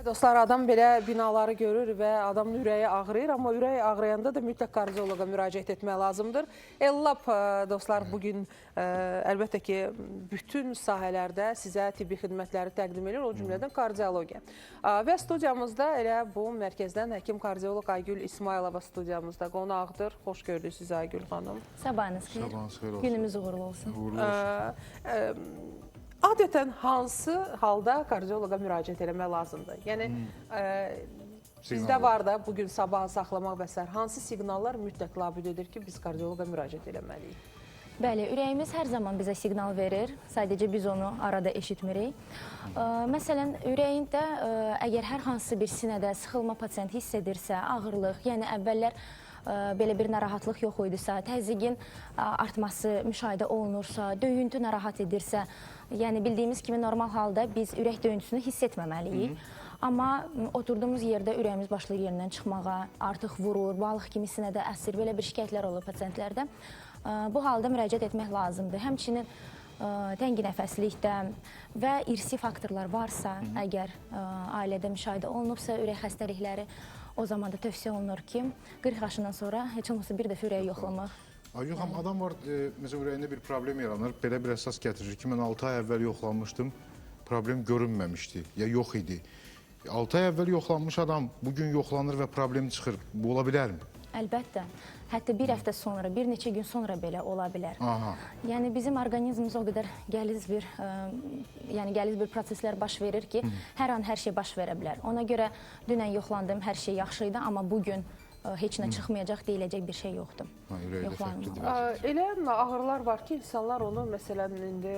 Dostlar, adam belə binaları görür və adamın ürəyi ağrıyır, amma ürəyi ağrıyanda da mütləq kardioloqa müraciət etmək lazımdır. Ellab, dostlar, bugün əlbəttə ki, bütün sahələrdə sizə tibbi xidmətləri təqdim edir, o cümlədən kardiologiya. Və studiyamızda elə bu mərkəzdən həkim kardioloq Aygül İsmayılova studiyamızda qonaqdır. Xoş gördük sizi Aygül xanım. Sabahınız xeyir. Sabahınız xeyir olsun. Günümüz uğurlu olsun. Uğurlu olsun. Adətən hansı halda kardioloqa müraciət eləmək lazımdır? Yəni bizdə var da bugün sabahı saxlamaq və sair hansı siqnallar mütləq labüd edir ki, biz kardioloqa müraciət eləməliyik? Bəli, ürəyimiz hər zaman bizə siqnal verir. Sadəcə biz onu arada eşitmirik. Məsələn, ürəyində əgər hər hansı bir sinədə sıxılma pasiyent hiss edirsə, ağırlıq, yəni əvvəllər belə bir narahatlıq yox idisə, təzyiqin artması müşahidə olunursa, döyüntü narahat edirsə, yəni bildiyimiz kimi normal halda biz ürək döyüntüsünü hiss etməməliyik. Amma oturduğumuz yerdə ürəyimiz başlayır yerindən çıxmağa, artıq vurur, balıq kimi sinədə əsir, belə bir şikayətlər olur pasiyentlərdə. Bu halda müraciət etmək lazımdır. Həmçinin təngi nəfəslikdə və irsi faktorlar varsa, əgər ailədə müşahidə olunubsa ürək xəstəlikləri, o zaman da tövsiyə olunur ki, 40 yaşından sonra heç olmasa bir dəfə ürəyi yoxlamaq. Aygül xanım, adam var, məsələn, ürəyində bir problem yaranır, belə bir əsas gətirir ki, mən 6 ay əvvəl yoxlanmışdım, problem görünməmişdi, ya yox idi. 6 ay əvvəl yoxlanmış adam bugün yoxlanır və problem çıxır, bu ola bilərmi? Əlbəttə, hətta bir həftə sonra, bir neçə gün sonra belə ola bilər. Aha. Yəni bizim orqanizmimiz o qədər gəliz bir, yəni gəliz bir proseslər baş verir ki, hər an hər şey baş verə bilər. Ona görə dünən yoxlandım, hər şey yaxşı idi, amma bu gün heç nə çıxmayacaq deyiləcək bir şey yoxdur. Ha, ürəkdə fərqlidir. Elə ağrılar var ki, insanlar onu məsələn indi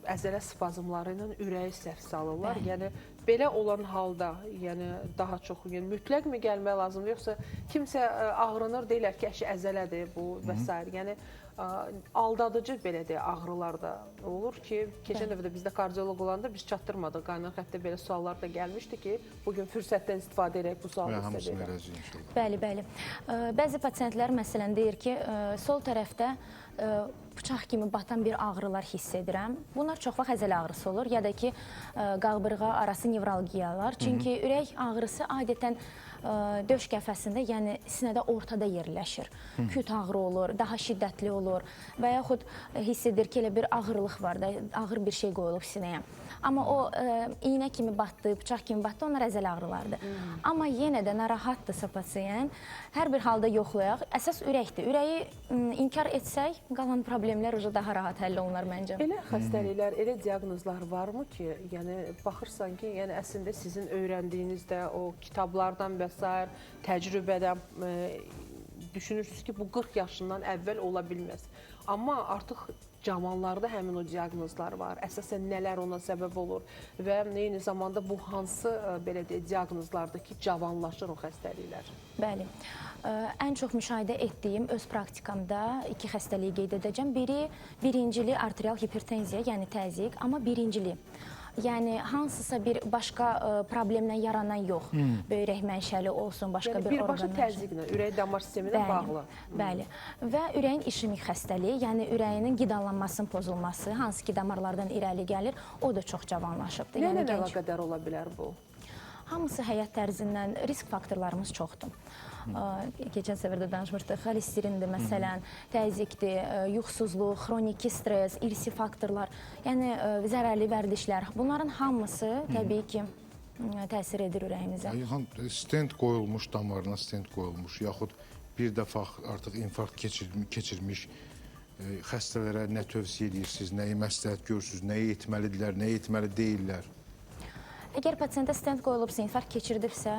əzələ spazmları ilə ürəyi səhv salırlar. Bəli. Yəni belə olan halda, yəni daha çox, yəni mütləqmi gəlmək lazımdır, yoxsa kimsə ağrınır deyirlər ki, əşi əzələdir bu və sair. Yəni aldadıcı belə deyək ağrılar da olur ki, keçən dəfə də bizdə kardioloq olanda biz çatdırmadıq. Qaynar xəttə belə suallar da gəlmişdi ki, bugün fürsətdən istifadə edərək bu sualı Və sizə hamısını verirəm. verəcəyik inşallah. Bəli, bəli. Bəzi pasiyentlər məsələn deyir ki, sol tərəfdə bıçaq kimi batan bir ağrılar hiss edirəm. Bunlar çox vaxt əzələ ağrısı olur ya da ki, qalbırğa arası nevralgiyalar. Çünki ürək ağrısı adətən döş qəfəsində, yəni sinədə ortada yerləşir. Küt ağrı olur, daha şiddətli olur və yaxud hiss edir ki, elə bir ağırlıq var da, ağır bir şey qoyulub sinəyə. Amma o iynə kimi batdı, bıçaq kimi batdı, onlar əzələ ağrılardır. Amma yenə də narahatdırsa pasiyent, hər bir halda yoxlayaq. Əsas ürəkdir. Ürəyi inkar etsək, qalan problemlər uca daha rahat həll olunar məncə. Elə xəstəliklər, elə diaqnozlar varmı ki, yəni baxırsan ki, yəni əslində sizin öyrəndiyinizdə o kitablardan və sair, təcrübədən düşünürsünüz ki, bu 40 yaşından əvvəl ola bilməz. Amma artıq cavanlarda həmin o diaqnozlar var. Əsasən nələr ona səbəb olur və eyni zamanda bu hansı belə deyək diaqnozlardır ki, cavanlaşır o xəstəliklər? Bəli. Ən çox müşahidə etdiyim öz praktikamda iki xəstəliyi qeyd edəcəm. Biri birincili arterial hipertenziya, yəni təzyiq, amma birincili. Yəni hansısa bir başqa problemlə yaranan yox. Böyrək mənşəli olsun, başqa Yəni bir birbaşa orqan mənşəli. təzyiqlə, ürək damar sistemi ilə bağlı. Bəli. Və ürəyin işemik xəstəliyi, yəni ürəyinin qidalanmasının pozulması, hansı ki damarlardan irəli gəlir, o da çox cavanlaşıbdır. Nə Yəni ilə əlaqədar ola bilər bu? Hamısı həyat tərzindən, risk faktorlarımız çoxdur. Keçən səfər də danışmışdıq, xolesterindir məsələn, təzyiqdir, yuxusuzluq, xroniki stres, irsi faktorlar, yəni zərərli vərdişlər. Bunların hamısı təbii ki, təsir edir ürəyimizə. Aygül xanım, stent qoyulmuş, damarına stent qoyulmuş, yaxud bir dəfə artıq infarkt keçirmiş xəstələrə nə tövsiyə edirsiniz, nəyi məsləhət görürsünüz, nəyi etməlidirlər, nəyi etməli deyillər? Əgər pasiyentə stent qoyulubsa, infarkt keçirdibsə,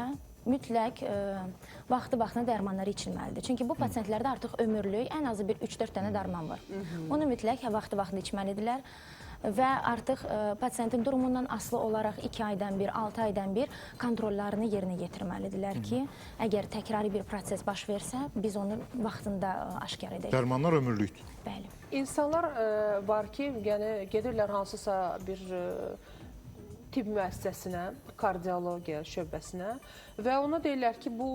mütləq vaxtı-vaxtına dərmanları içilməlidir. Çünki bu pasiyentlərdə artıq ömürlük ən azı bir 3-4 dənə dərman var. Onu mütləq vaxtı-vaxtında içməlidirlər və artıq pasiyentin durumundan asılı olaraq 2 aydan bir, 6 aydan bir kontrollarını yerinə yetirməlidirlər ki, əgər təkrari bir proses baş versə, biz onu vaxtında aşkar edək. Dərmanlar ömürlükdür. Bəli. İnsanlar var ki, yəni gedirlər hansısa bir tibb müəssisəsinə, kardiologiya şöbəsinə və ona deyirlər ki, bu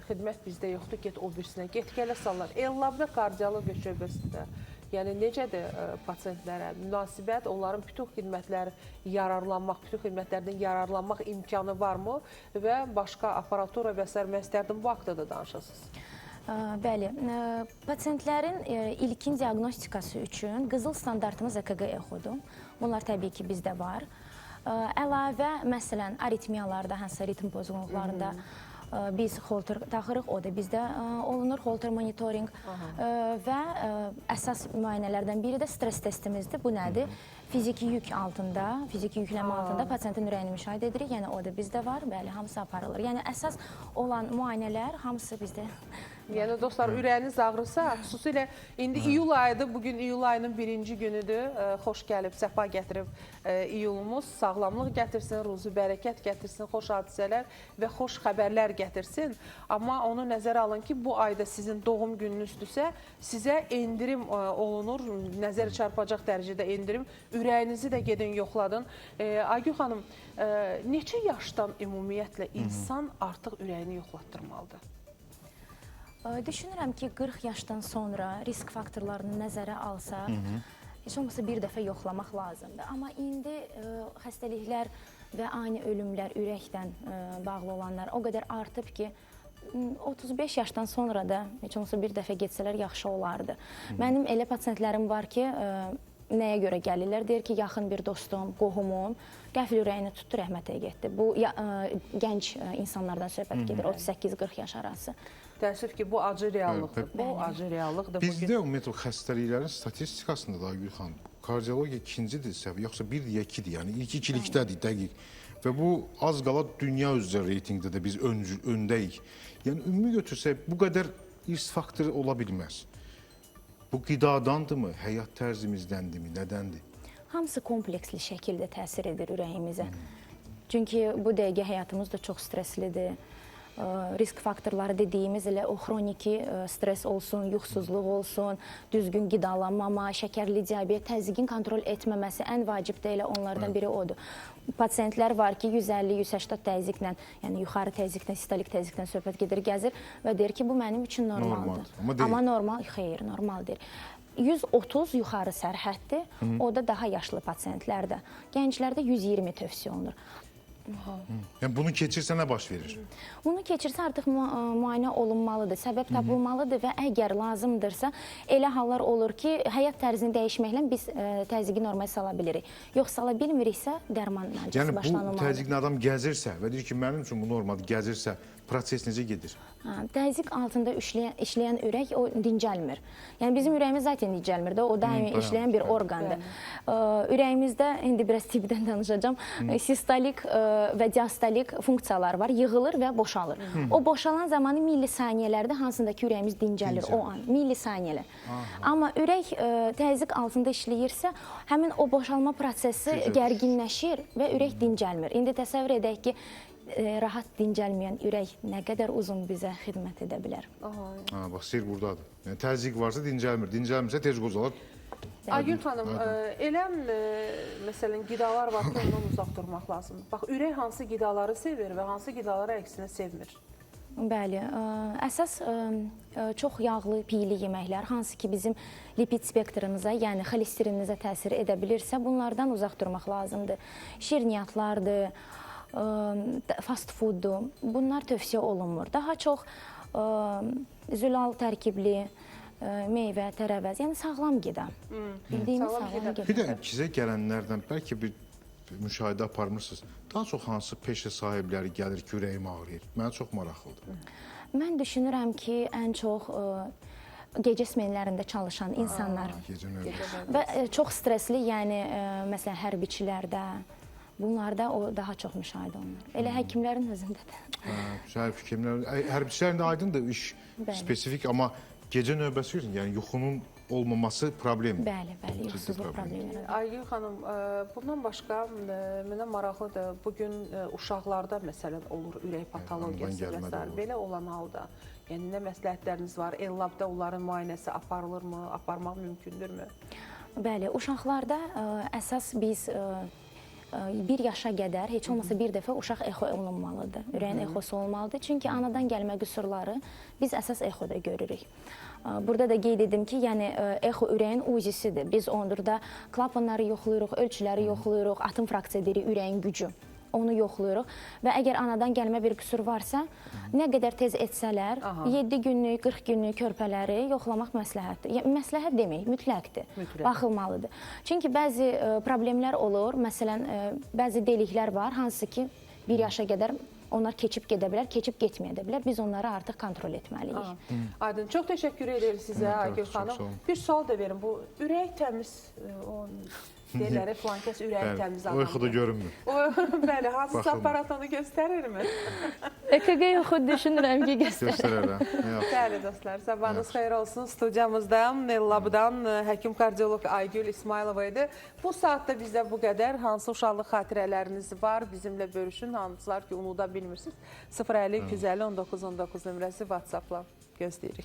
xidmət bizdə yoxdur, get o birisinə, get gələ sallar. Ellabda kardiologiya şöbəsində Yəni necədir pasientlərə münasibət, onların bütün xidmətlər yararlanmaq, bütün xidmətlərdən yararlanmaq imkanı varmı və başqa aparatura və sair, mən istərdim bu haqda da danışasınız. Bəli, pasientlərin ilkin diaqnostikası üçün qızıl standartımız EKG exodur. Bunlar təbii ki, bizdə var. Əlavə, məsələn, aritmiyalarda, hansısa ritm pozğunluqlarında biz holter taxırıq, o da bizdə olunur, holter monitorinq və əsas müayinələrdən biri də stres testimizdir. Bu nədir? Fiziki yük altında, fiziki yükləmə altında pasientin ürəyini müşahidə edirik. Yəni o da bizdə var, bəli, hamısı aparılır. Yəni əsas olan müayinələr hamısı bizdə. Yəni dostlar, ürəyiniz ağrısa, xüsusilə indi iyul ayıdır, bugün iyul ayının birinci günüdür. Xoş gəlib, səfa gətirib iyulumuz, sağlamlıq gətirsin, ruzu bərəkət gətirsin, xoş hadisələr və xoş xəbərlər gətirsin. Amma onu nəzərə alın ki, bu ayda sizin doğum gününüzdürsə, sizə endirim olunur, nəzər çarpacaq dərəcədə endirim. Ürəyinizi də gedin, yoxladın. Aygül xanım, neçə yaşdan ümumiyyətlə insan artıq ürəyini yoxlatdırmalıdır? Düşünürəm ki, 40 yaşdan sonra risk faktorlarını nəzərə alsaq, heç olmasa bir dəfə yoxlamaq lazımdır. Amma indi xəstəliklər və ani ölümlər ürəkdən bağlı olanlar o qədər artıb ki, 35 yaşdan sonra da heç olmasa bir dəfə getsələr yaxşı olardı. Mənim elə pasientlərim var ki, nəyə görə gəlirlər? Deyir ki, yaxın bir dostum, qohumum qəfil ürəyini tutdu, rəhmətə getdi. Bu gənc insanlardan söhbət gedir, 38-40 yaş arası. Təəssüf ki, bu acı reallıqdır. Bu acı reallıqdır. Bizdə ümumiyyətlə xəstəliklərin statistikasında da Aygül xanım, kardiologiya ikincidirsə, yoxsa bir ya ikidir, yəni ilk ikilikdədir dəqiq. Və bu az qala dünya üzrə reytinqdə də biz öndəyik. Yəni ümumi götürsək bu qədər risk faktoru ola bilməz. Bu qidadandırmı, həyat tərzimizdəndirmi, nədəndir? Hamısı kompleksli şəkildə təsir edir ürəyimizə. Çünki bu dəqiqə həyatımız da çox streslidir. Risk faktorları dediyimiz elə o xroniki stres olsun, yuxusuzluq olsun, düzgün qidalanmama, şəkərli diabet, təzyiqin kontrol etməməsi ən vacib də elə onlardan biri odur. Pasientlər var ki, 150-180 təzyiqlə, yəni yuxarı təzyiqdən, sistolik təzyiqdən söhbət gedir, gəzir və deyir ki, bu mənim üçün normaldır. Amma normal, xeyr, normal deyil. 130 yuxarı sərhəddir, o da daha yaşlı pasientlərdə. Gənclərdə 120 tövsiyə olunur. Yəni bunu keçirsə nə baş verir? Bunu keçirsə artıq müayinə olunmalıdır, səbəb tapılmalıdır və əgər lazımdırsa, elə hallar olur ki, həyat tərzini dəyişməklə biz təzyiqi normal sala bilirik. Yox, sala bilmiriksə, dərman müalicəsi başlanılmalıdır. Yəni bu təzyiqlə adam gəzirsə və deyir ki, mənim üçün bu normaldır, gəzirsə, proses necə gedir? Təzyiq altında işləyən ürək o dincəlmir. Yəni bizim ürəyimiz zaten dincəlmir də, o daimi işləyən bir orqandır. Ürəyimizdə, indi biraz tibbdən danışacağam, sistolik və diastolik funksiyalar var, yığılır və boşalır. O boşalan zamanı millisaniyələrdə hansındakı ürəyimiz dincəlir o an, millisaniyələr. Amma ürək təzyiq altında işləyirsə, həmin o boşalma prosesi gərginləşir və ürək dincəlmir. İndi təsəvvür edək ki, rahat dincəlməyən ürək nə qədər uzun bizə xidmət edə bilər. Bax, sir buradadır. Yəni, təzyiq varsa dincəlmir, dincəlmirsə tez qozalar. Aygül xanım, elə məsələn, qidalar var ki, ondan uzaq durmaq lazımdır. Bax, ürək hansı qidaları sevir və hansı qidaları əksinə sevmir? Bəli, əsas çox yağlı, piyli yeməklər, hansı ki bizim lipid spektrımıza, yəni xolesterinimizə təsir edə bilirsə, bunlardan uzaq durmaq lazımdır. Şirniyyatlardır, fast fooddur, bunlar tövsiyə olunmur. Daha çox zülal tərkibli meyvə, tərəvəz, yəni sağlam qida. Bildiyimiz sağlam qida. Bir də sizə gələnlərdən bəlkə bir müşahidə aparmırsınız. Daha çox hansı peşə sahibləri gəlir ki, ürəyim ağrıyır? Mənə çox maraqlıdır. Mən düşünürəm ki, ən çox gecə smenlərində çalışan insanlar. Və çox stresli, yəni məsələn, hərbiçilərdə, bunlarda o daha çox müşahidə olunur. Elə həkimlərin özündə də. Hərbiçilərin də aydındır, iş spesifik, amma gecə növbəsi üçün, yəni yuxunun olmaması problemdir. Bəli, bəli, yuxusuzluq problemi. Aygül xanım, bundan başqa mənə maraqlıdır, bugün uşaqlarda məsələn olur ürək patologiyası və s. Belə olan halda, yəni nə məsləhətləriniz var? Ellabda onların müayinəsi aparılırmı, aparmaq mümkündürmü? Bəli, uşaqlarda əsas biz Bir yaşa qədər heç olmasa bir dəfə uşaq exo olunmalıdır. Ürəyin exosu olmalıdır. Çünki anadan gəlmə qüsurları biz əsas exoda görürük. Burada da qeyd edim ki, yəni exo ürəyin UZI-sidir. Biz ondurda klapanları yoxlayırıq, ölçüləri yoxlayırıq, atım fraksiya deyirik, ürəyin gücü. Onu yoxlayırıq və əgər anadan gəlmə bir qüsur varsa, nə qədər tez etsələr, 7 günlük, 40 günlük körpələri yoxlamaq məsləhətdir. Yəni məsləhət demək, mütləqdir. Mütləq. Baxılmalıdır. Çünki bəzi problemlər olur, məsələn, bəzi deliklər var, hansı ki, 1 yaşa qədər onlar keçib gedə bilər, keçib getməyə də bilər. Biz onları artıq kontrol etməliyik. Aha. Aydın, çox təşəkkür edirik sizə Minnətdarıq, Aygül çox xanım. sağ olun. Bir sual da verin. Bu ürək təmiz o deyirlər, filan kəs ürəyi Bəli, təmiz o adamdır. yuxuda görünmür. O, bəli, hansısa Baxılmır. aparat onu göstərirmi? EKG yoxu düşünürəm ki, göstərir. Göstərər, hə? Nə yaxşı. Bəli dostlar, sabahınız xeyir olsun. Studiyamızda Labdan həkim kardioloq Aygül İsmayılova idi. Bu saatda bizdə bu qədər. Hansı uşaqlıq xatirələriniz var, bizimlə bölüşün. Hansılar ki, unuda bilmirsiniz. 050 250 19 19 nömrəsi WhatsApp-la gözləyirik.